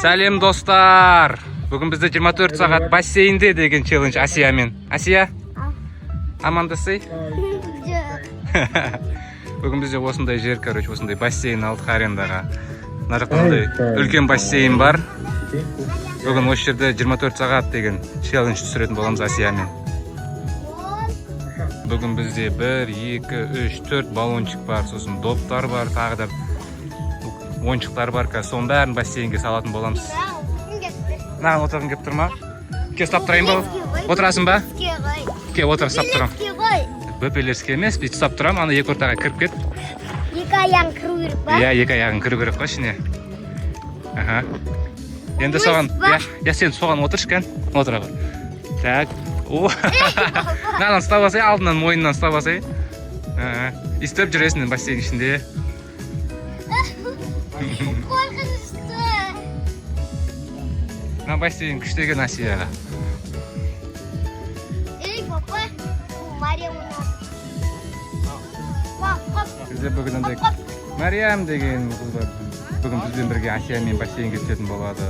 Сәлем, достар! Бүгін бізде 24 сағат бассейнде деген челлендж Асиямен. Асия, амандассай. Бүгін бізде осындай жер, короче, осындай бассейн алдық арендаға. Мына жақта мынандай үлкен бассейн бар. Бүгін осы жерде 24 сағат деген челлендж түсіретін боламыз Асиямен. Бүгін бізде 1, 2, 3, 4 баллончик бар, сосын доптар бар, тағы да ойыншықтар бар. Қазір соның бәрін бассейнге салатын боламыз. Мынаған отырғың келіп тұр ма? Ке, ұстап тұрайын ба? Отырасың ба? Ке, отыр, ұстап тұрамын. Бөпелерске емес, бүйтіп ұстап тұрамын, ана екі ортаға кіріп кет. Екі аяғын кіру керек па? Иә, екі аяғын кіру керек қой ішіне. Аха. Енді соған, Ба? иә, иә, сен соған отыршы, кән. Отыра ғой. Так. О. Мынаны ұстап алсай, алдынан мойнынан ұстап алсай. Аха. Өйстіп жүресің бассейн ішінде. Қорқынышты. Мына бассейн күшті екен Асияға. Ей, папа, Мариям. Пап, Бізде бүгін андай Мариям деген қыз бар. Бүгін бізбен бірге Асиямен бассейнге түсетін болады.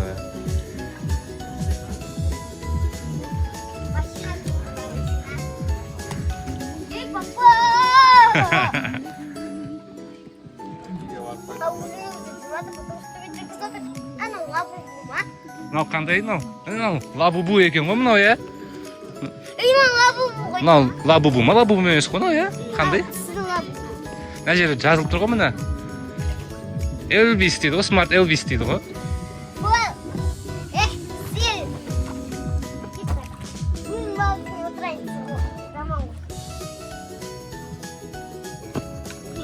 Ей, папа! Мынау қандай мынау? Мынау лабубу екен ғой мынау, иә? Ей, мынау лабубу ғой. Мынау лабубу ма? Лабубу емес қой мынау, иә? Қандай? Сіздің лабубу. Мына жерде жазылып тұр ғой міне. Элвис дейді ғой, смарт Элвис дейді ғой. Бұл, сен. Мен лабубу отырайын. Жаман ғой.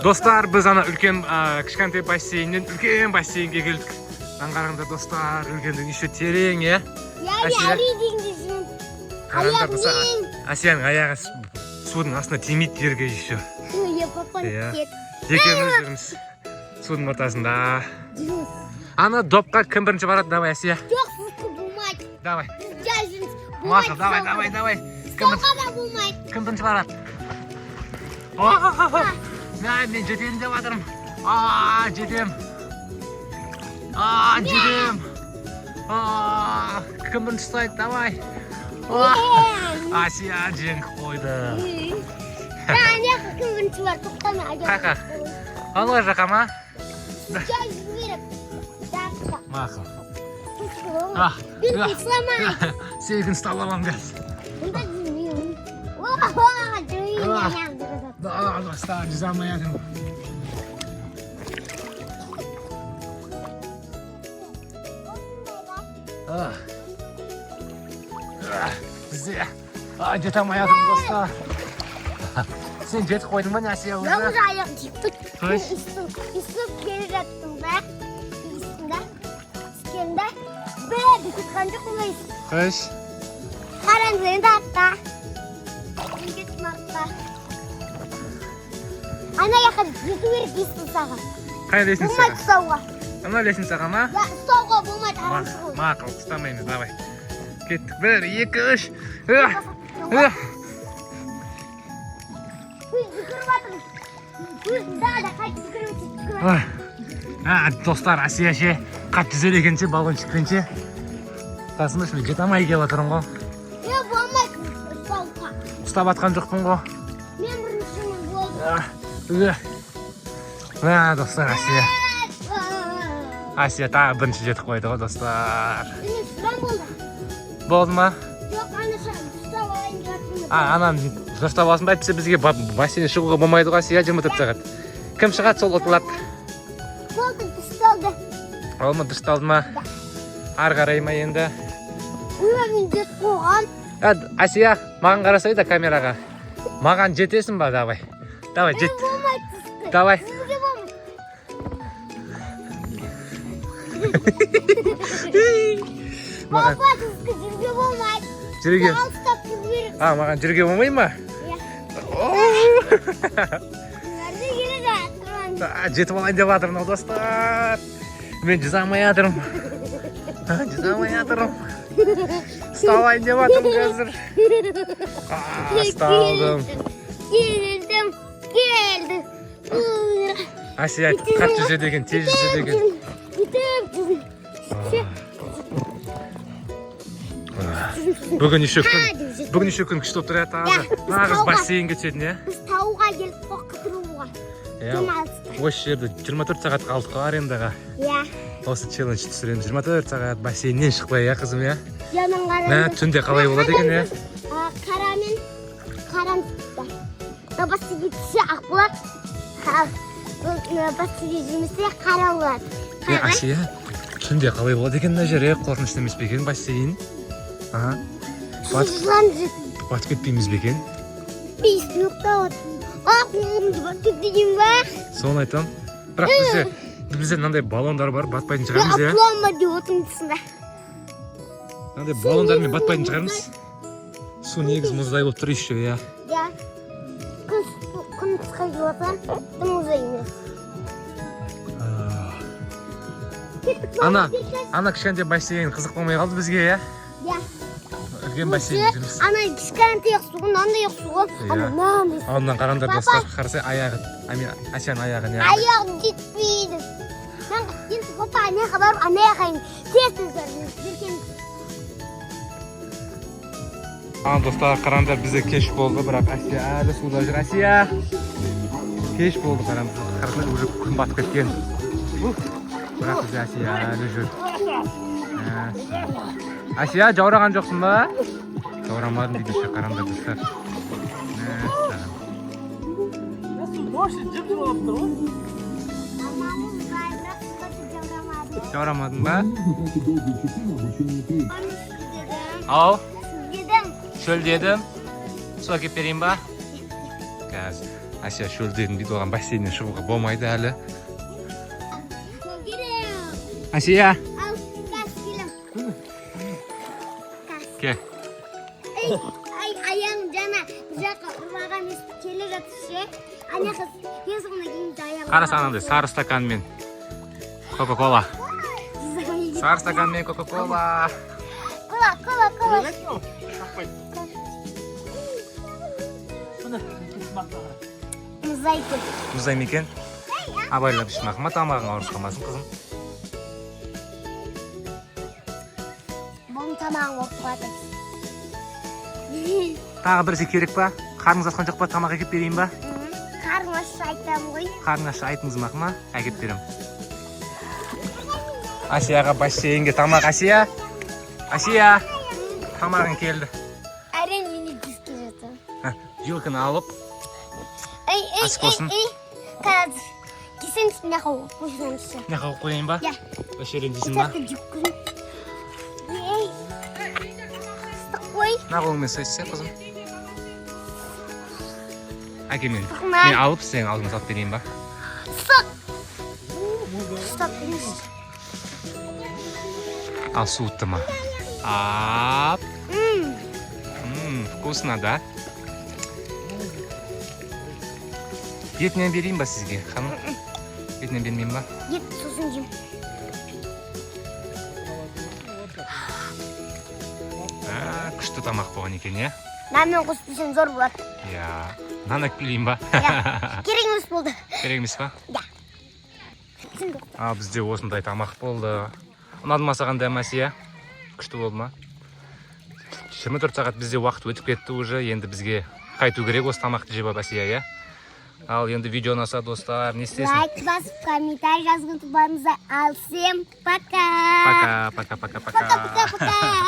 Достар, біз ана үлкен кішкентай бассейннен үлкен бассейнге келдік. Мынаны қараңдар, достар, үлкендігі еще терең, иә? Я Әсия. әри дегенде жүремін. Қараңдар, достар, Аяғымен. Асияның аяғы судың астына тимейді жерге еще. Я папам Иә. кет. Екеуміз жүрміз судың ортасында. Жүріңіз. Ана допқа кім бірінші барады? Давай, Асия. Жоқ, сіздікі болмайды. Давай. Сіз жай жүріңіз. Болмайды. Мақұл, давай, давай, давай. Кім бірінші, Ұстауға да болмайды. кім бірінші барады? О, мә, мен жетейін деп жатырмын. А, жетем. А, жетем. А, кім бірінші ұстайды? Давай. О, Асия жеңіп қойды. Ана жаққа кім бірінші бар? Тоқтама. Қайқа? Ана жаққа ма? Сіз жай жүру керек. Жақсы. Мақұл. Сіздікі болмайды. А, Мен ұстамаймын. Сенікін ұстап аламын қазір. Онда жүрмеймін. О, жүрмеймін. А. Аяғым жүреді. Да, достар, жүзе алмай жатырмын. А. А, Бізде жете алмай жатырмын, достар. Сен жетіп қойдың ба, не, Әсия, Я уже? уже аяғым тиіп тұр. Қойшы. Мен үстіп келе жаттым да. Үстім да. Түскенде да. Бір кеткен жоқпын ба? Қойшы. Қараңыз енді артқа. Мен кеттім артқа. Ана жаққа жету керек лестницаға. Қай Болмайды лестницаға? ұстауға. Ана лестницаға ма? Я ұстауға болмайды, арам шығу. Мақұл, ұстамаймыз, давай. Кеттік. Бір, екі, үш. А, а. Өз жүгіріп жатырмын. Өз да да қайтып жүгіріп жүгіріп. А, а, достар, Әсия ше, қатты жүзеді екен ше, баллончикпен ше. Қасында мен жете алмай келіп жатырмын ғой. Е, болмайды ұстауға. Ұстап атқан жоқпын ғой. Мен біріншімін болды. А, ү. А, достар, Әсия. Әсия тағы бірінші жетіп қойды ғой, достар. Менің сұрам болды. Болды ма? Жоқ, ана ұстап алайын деп жатырмын. А, ананы дұрыстап алсын ба, әйтпесе бізге бассейнге шығуға болмайды ғой, Әсия, 24 сағат. Кім шығады, сол ұтылады. Болды, ұсталды. Ол ма, дұрысталды ма? Ары қарай ма енді? Ойбай, мен жетіп қойғам. А, Әсия, маған қарасай да камераға. Маған жетесің ба, давай. Давай, жет. Болмайды сіздікі. Давай. Сізге болмайды. Маған Папа, сіздікі жүзге болмайды. жүруге. Алыстап тұру керек. А, маған жүруге болмай ма? Иә. О! Нәрде келе жатырмын. А, жетіп алайын деп жатырмын, достар. Мен жүзе алмай жатырмын. А, жүзе алмай жатырмын. Ұстап алайын деп жатырмын қазір. А, ұсталдым. Келдім, келдім. Әсия қатты жүзеді екен, тез жүзеді екен. Бүйтіп жүзін. сосын. Бүгін еще Ха күн, деп жеттім. бүгін еще күн күшті болып тұр, иә, таза. Иә, біз Нағыз тауға- бассейнге түсетін, иә. Біз тауға келдік қой қыдыруға. Иә. Демалысқа. Осы жерде 24 сағат қалдық қой арендаға. Иә. Осы челлендж түсіреміз. 24 сағат бассейннен шықпай, иә, қызым, иә? Жаным Мә, қараңыз. түнде қалай болады екен, иә? Қара мен қараны мына бассейнге түссе, ақ болады. Ал бұл бассейнге жүрмесе, қара болады. Е, Әсия, түнде қалай болады екен мына жер, е? Қорқынышты емес пе екен бассейн? А? Бат, Жылан жүр. батып кетпейміз бе екен? Бес ұйықтап отыр. А, қолымды батып деген ба? Соны айтамын. Бірақ бізде мынандай баллондар бар, батпайтын Мен шығармыз, иә? апланма деп отырмын тұсында. Мынандай баллондармен батпайтын шығармыз. Су негізі мұздай болып тұр еще, иә. Иә. Күн қысқа келіп жатса, дым мұздай емес. Кеттік. Ана, ана кішкентай бассейн қызық болмай қалды бізге, иә? Иә. Үлкен бассейнде жүрміз. Ана кішкентай су, мынандай су, ана мынандай су. Алдынан қараңдар, Папа. достар, қарасай аяғы, әмин, Әсияның аяғы не? Аяғым жетпейді. Мен енді, папа, ана жаққа барып, ана жаққа тез тез барып желкеміз. Ал, достар, қараңдар, бізде кеш болды, бірақ Әсия әлі суда жүр. Әсия! Кеш болды, қараңдар. Қарасаңдар, уже күн батып кеткен. Бірақ бізде Әсия әлі жүр. Мәссаған. Әсия, жаураған жоқсың ба? Жаурамадым дейді еще, қараңдар, достар. Мәссаған. Су жып жылы болып тұр ғой. Мамамыз бар, бірақ суға жаурамады. Жаурамадың ба? Аны дедім. Ау, Дедім. шөлдедім. Су әкеліп берейін ба? Қазір Әсия шөлдедім дейді, оған бассейннен шығуға болмайды әлі. Келем. Әсия, Ал, қазір келем. Қазір. кел. Ей, ай, аяғым жаңа бір жаққа ұрмаған естіп келе жатыр ше. Ана қыз ең соңына дейін аяғым. Қараса, анандай сары стаканмен Кока-кола. Сары стаканмен Кока-кола. Кола, кола, кола. Қақпайды. Міне, тамаққа қара. Мұздай екен. Мұздай ма екен? Абайлап іш, мақма, тамағың ауырып қалмасын, қызым. Бұның тамағын оқып жатыр. Тағы біресе керек па? Қарныңыз ашқан жоқ па? Тамақ әкеліп берейін ба? Қарным ашса айтамын ғой. Қарның ашса айтыңыз, мақма, әкеліп беремін. Асияға бассейнге тамақ. Асия! Асия! Тамағың келді. Әрең үйіне түсіп келе жатырмын. Һә, вилканы алып, Ей, ей, Ас болсын. ей, ей. Қазір. Кесеңші, мына жаққа қойсаңызшы. Мына жаққа қояйын ба? Иә. Осы жерден жейсің ба? Тәтті жеп көрейін. Ей. Ыстық қой. Мына қолыңмен сойсың, қызым. Әке, мен Ыстық нан. мен алып, сенің алдыңа салып берейін ба? Ыстық. Ұстап беріңізші. Ал, суытты ма? Ап. М, Вкусно, да? Етінен берейін ба сізге, ханым? Етінен бермеймін ба? Ет сосын жеймін. А, күшті тамақ болған екен, иә? Нанмен қосып жесең, зор болады. Иә. Нан әкеліп берейін ба? Иә. Керек емес болды. Керек емес па? Иә. Сен тоқта. Ал, бізде осындай тамақ болды. Ұнады ма саған дәм, Әсия? Күшті болды ма? 24 сағат бізде уақыт өтіп кетті уже. Енді бізге қайту керек осы тамақты жеп алып, Әсия, иә? Ал енді видео ұнаса, достар, не істесін? Лайк басып, комментарий жазуды ұмытпаңыздар. Ал, всем пока. Пока, пока, пока, пока. Пока, пока, пока.